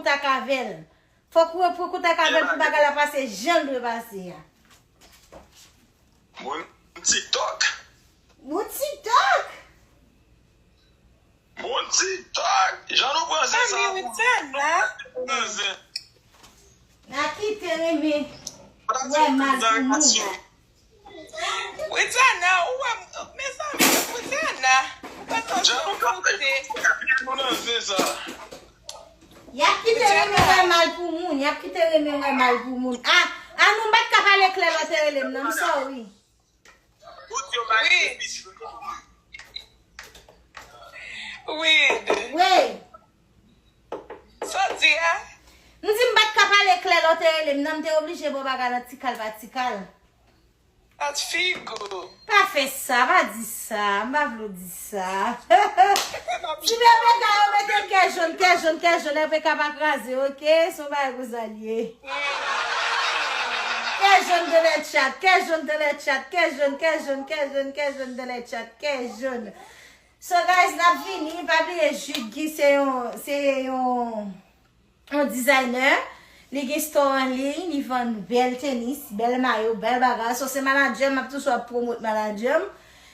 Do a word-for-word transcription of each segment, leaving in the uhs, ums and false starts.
kontak avè l. Fòk ou repran kontak avè l pou bagay la pase jan l dwe pase a. Moun TikTok. Moun TikTok? Moun TikTok. Jan nou pran zen sa. Mezanmi, Widiana. Pran zen. N a kite renmen wè mal pou moun. Widiana, ou wè, mezanmi, Widiana, ou pa t ansanm koute. Nou nan zen sa. Y ap kite renmen wè mal pou moun. Y ap kite renmen wè mal pou moun. Ah, ah, nou m pa t ka pale klè lè w te rele m nan. M sorry. Bout yo bay Wi. Epis. Wid, Wey, sa w di a? m di m pa t ka pale klè lè w te rele m nan. M te oblije ba w bagay la ti kal pa ti kal. At figo. Pa fè sa, pa di sa, m pa vle w di sa. Ti bebe ka yo mete kè jòn, kè jòn, kè jòn, L P K pa kraze, oke? Se yon bagay pou sa l ye. Kè jòn dans le chat, kè jòn dans le chat, kè jòn, kè jòn, kè jòn, kè jòn dans le chat, kè jòn. So guys, n ap vini, pa bliye Jude Guy se yon, se yon yon designer, li gen store an liy, li vann bèl tenis, bèl mayo, bèl bagay. So se manager m, m ap toujou ap pwomot manager m.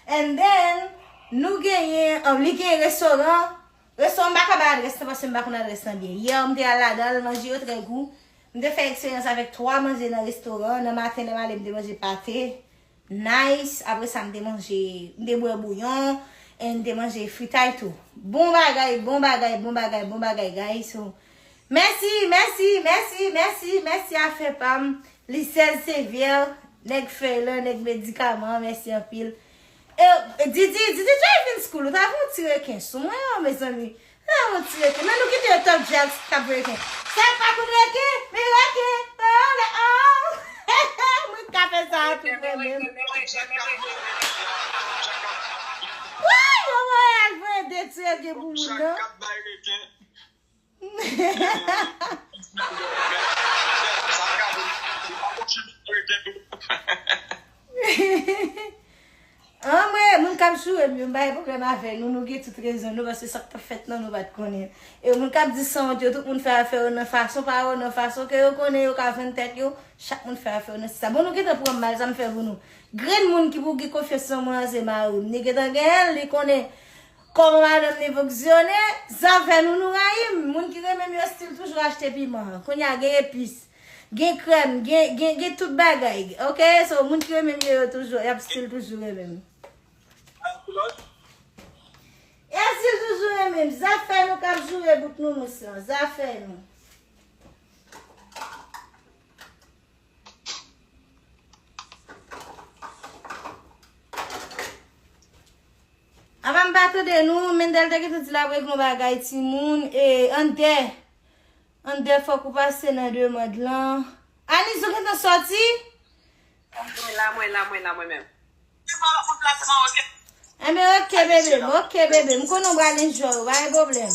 And then, nou genyen, um, li gen restoran. Restoran m pa ka bay adrès lan paske m pa konn adrès lan byen. Yè m te al ladan l, manje yo trè gou. M te fè eksperyans avèk twa manje nan restoran. Nan maten lè m ale m te manje pate. Nice. Apre sa, m te manje, m te bwè bouyon, and m te manje fritay tou. Bon bagay, bon bagay, bon bagay, bon bagay, guys. So, mèsi, mèsi, mèsi, mèsi, mèsi afè pa m. Lisèl Sevyè, nèg fè lan, nèg medikaman, mèsi anpil. E, Didi, Didi Driving School, ou ta fè yon ti reken sou mwen, oh, mezanmi. Nan yon ti reken. Men nou kite yo Top Jack k ap reken. Sa pa konn reken, men reken. Oh, le, oh. Mwen ka fè sa a tou mwen menm. Woy, yo mwen al voye de ti reken pou moun nan. Anmwe, moun k ap joure m yo, m pa gen pwoblèm avè nou, nou gen tout rezon nou, paske sa k t ap fèt nan nou pa t konnen. E moun k ap di sanwont yo, tout moun fè afè yo nan fason pa yo, nan fason ke yo konnen yo ka vann tèt yo, chak moun fè afè yo nan sa. Bon, nou gentan pran m mal, sa m fè pou nou. Grenn moun ki pou gen konfyans nan mwen an se mari m. Li gentan genyen l, li konnen kòman madanm li fonksyone, zafè nou, nou rayi m. Moun ki renmen m yo still toujou achte piman. Kounye a gen epis. Gen krèm, gen, gen, gen tout bagay. Oke? So, moun ki renmen m yo, yo toujou, y ap still toujou renmen m. Y ap still toujou renmen m. Zafè nou k ap joure bout nou mous lan. Zafè nou. Apa m pa tande nou, Mendel te gentan di l ap regle yon bagay timoun, e, Andè. Andè fòk ou pase nan demand lan. Aniz ou gentan sòti? Mwen la, mwen la, mwen la, mwen menm. Enben, oke, bebe m, oke, bebe m. M konnen w pral enjoy, pa gen pwoblèm.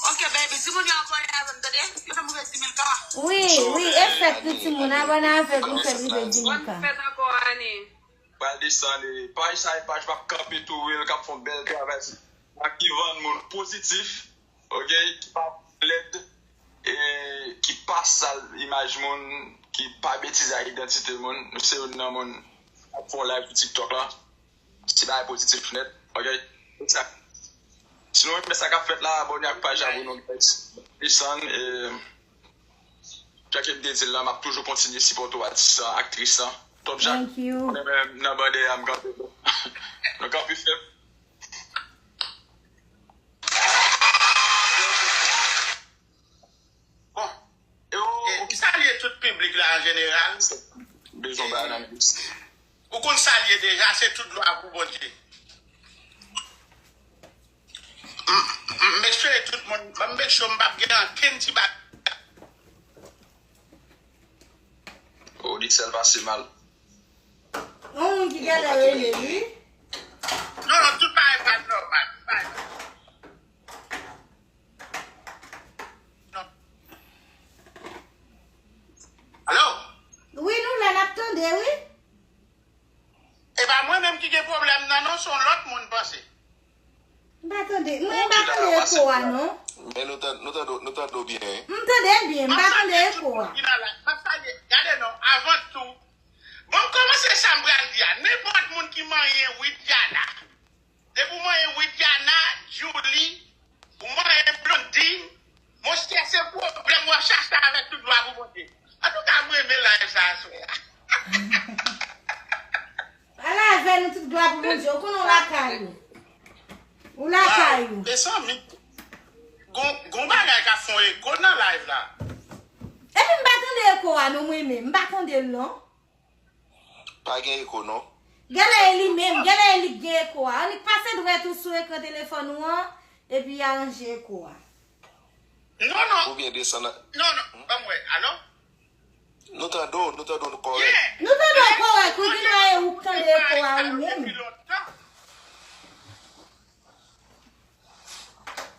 Oke, baby, timoun yo abòne avè m, tande? Yo fè m rive di mil ka. Wi, wi, e fèt tou timoun, abòne avè l pou m fè l rive di mil ka. Fèt ankò, Ani. Pral desann, e, paj sa, e paj m ap kanpe tou, wi, l k ap fè yon bèl travay. Sa ki vann moun pozitif, oke, ki pa lèd, e ki pa sal imaj moun, ki pa betizay idantite moun. Nou se youn nan moun k ap fè yon live sou TikTok la. Se bagay pozitif nèt, oke? Sa. Si nou renmen sa k ap fèt la, abòne ak paj la pou nou, guys. Desann, e, jan ke m te di l la, m ap toujou kontinye sipòte w, atis lan, aktris lan. Top Jack. Thank you. Mwen menm nan bande a, m kanpe bon. Nou kanpe fèm. Bon, e, m salye tout piblik la an jeneral. Bezwen bay nan Ou konn salye deja, se tout glwa pou Bondye. M, m, m espere tout moun, ban m make sure m p ap gen ankenn ti bagay. Ou di sèl pase mal. Yon moun ki genlè rele, wi. Non, non, tout bagay pa nòmal. Tout bagay pa nòmal. Non. Alo? Wi, nou la, n ap tande, wi. E pa mwen menm ki gen pwoblèm nan, non, se yon lòt moun panse. M pa tande. Mwen m pa tande eko a, non. nou tande, nou tande, nou tande w byen, wi. M tande byen, m pa tande eko a. M ap salye tout moun ki nan live. M ap salye, gade non, avan tou, bon, m kòmanse sa m pral di a. Nenpòt moun ki manyen Widiana, depi w manyen Widiana, Djouly, ou manyen Blondine, monchè, se pwoblèm w ap chache avèk tout glwa pou Bondye. Antouka, mwen renmen live sa aswè a. Pale avè nou, tout glwa pou Bondye. Ou konnen w lakay ou. Ou lakay ou. Mezanmi, gon, gon bagay k ap fè yon eko nan live la. Epi m pa tande eko a non, mwen menm. M pa tande l non. Pa gen eko non. Genlè e li menm, genlè e li k gen eko a. Annik pase dwèt ou sou ekran telefòn ou an, epi aranje eko a. Non, non. Oubyen desann. Non, non. Ban m wè. Alo? Nou tande w, nou tande w kòrèk. Nou tande w kòrèk, wi, genlè e ou k tande eko a ou menm.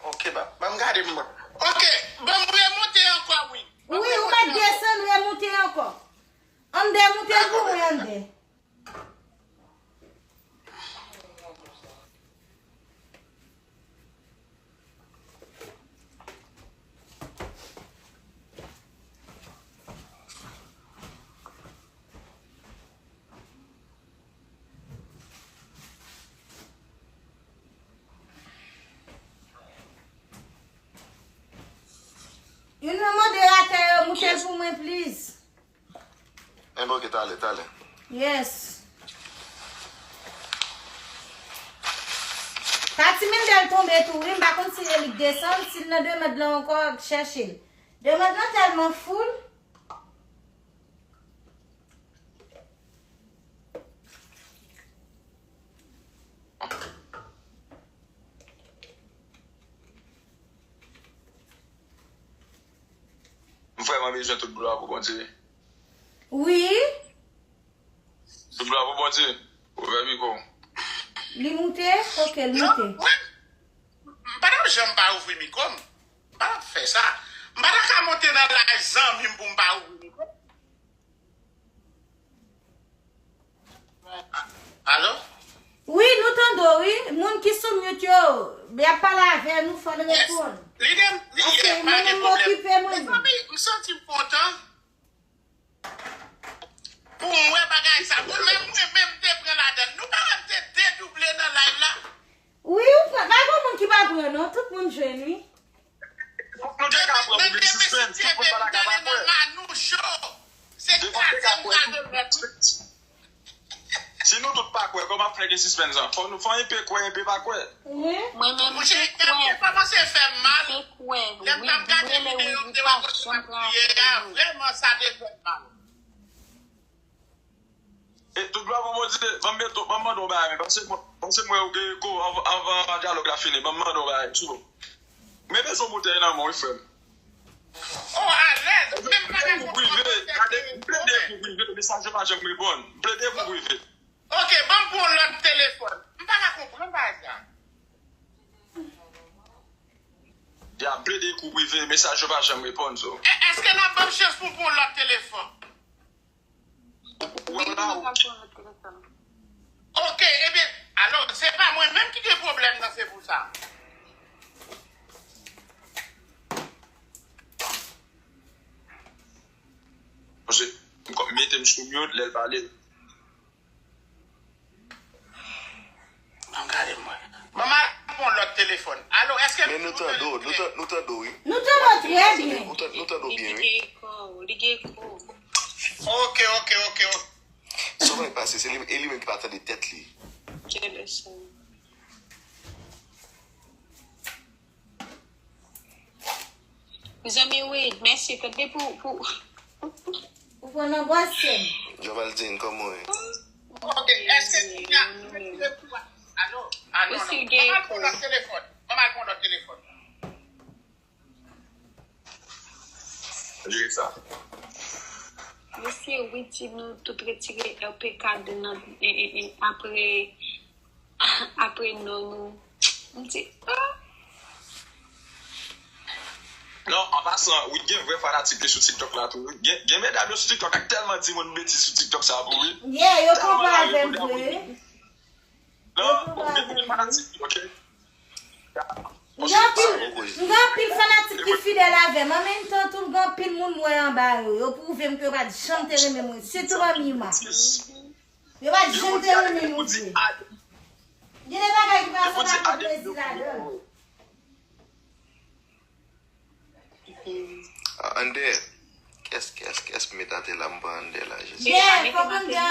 Ok, ba, ban m gade m. Ok, ban m remonte ankò, wi. Wi, ou mèt desann, remonte ankò. Ann demoute pou mwen, ann de. Youn nan moderatè yo, moute l pou mwen, please. Enben, ok, talè, talè. Yes. Tati Mindel tonbe tou, wi. M pa konn si e li k desann, si l nan demande lan ankò, chèche l. Demande lan tèlman full. M vrèman bezwen tout glwa pou Bondye. Wi. Tout glwa pou Bondye. Ouvè mikwo w. Li moute? Ok, l moute. Non, mwen, m pa t ap janm pa ouvri mikwo m. M pa t ap fè sa. M pa ta ka monte nan live zanmi m pou m pa ouvri mikwo m. Alo? Wi, nou tande w, wi. Moun ki sou mute yo, y ap pale avè nou, fò n reponn. Li de, li, paske mwen menm m okipe mwen. Mezanmi, m santi m kontan pou m wè bagay sa. Bon, men mwen menm te pran ladann. Nou pa wè m te dedouble nan live la? Wi, ou pran. Pa gen moun ki pa pran, non. Tout moun jwenn, wi. Fòk nou te ka pran pou vin sispann, tout moun pa ta ka pa kwè. Depi w te ka kwè, si nou tout pa kwè, kòman ap fè gen sispann sa? Fò nou fè yon enpe kwè, enpe pa kwè. Mwen menm, monchè, m te kwè. Kòmanse fè m mal. Te kwè, wi, m te kwè, wi, wi, pa janm pran afè nou. Vrèman, sa te fè m mal. E tout glwa pou Bondye, ban m mete, ban m mande yon bagay, men paske mwen, paske mwen ou gen eko anvan, anvan dyalòg la fini, ban m mande yon bagay, tchou. Mwen bezwen yon boutèy nan men w, wi, frè m. Oh, alèz, men m pa ka konprann. Gade, m plede kou prive, mesaj yo pa janm reponn. M plede kou prive. Ok, ban m pran yon lòt telefòn. M pa ka konprann bagay sa. Ya plede kou prive, mesaj yo pa janm reponn, so. E, èske n ap ban m chans pou m pran yon lòt telefòn? Wi, wi, m ap pran lòt telefòn. Ok, ebyen, alò, se pa mwen menm ki gen pwoblèm nan, se pou sa. Paske m kòm mete m sou mute, lè l pale. Ban m gade mwen. Ban m al pran yon lòt telefòn. Alo, èske... Men nou tande w, nou ta-, nou tande w, wi. Nou tande w trè byen. Nou ta-, nou tande w byen, wi. Li gen eko, li gen eko. Ok, ok, ok, ok. Sa w wè k pase, se li, e li menm ki pa tande tèt li. Mezanmi, wi, mèsi, tande pou, pou... Ou pran nan bwasyen. Jamaldine, kòman w ye? Ok, èske... Alo, alo, non, non. Ban m al pran lòt telefòn. Ban m al pran lòt telefòn. Jere sa. Mesye, wi, di nou tout retire R P K de nan, e, e, e, apre, apre non nou. M di, ah. Non, an pasan, wi, gen vrè fanatik li sou TikTok la tou, wi. Gen, gen medam yo sou TikTok ak tèlman di moun betiz sou TikTok sa pou, wi. Yeah, yo konprann avè m vre. Non, gen vrè fanatik li, ok? M gen anpil, m gen anpil fanatik ki fidèl avè m. An menm tan tou, m gen anpil moun m wè anba yo. Yo pwouve m ke yo pa t janm te renmen mwen. Sitou manmi Yuma. Yo pa t janm te renmen nou vre. Gen de bagay ki pase pa gen plezi ladan. Andè, kès, kès, kès meta te la, m pran Andè la, jis. Yeah, fòk Andè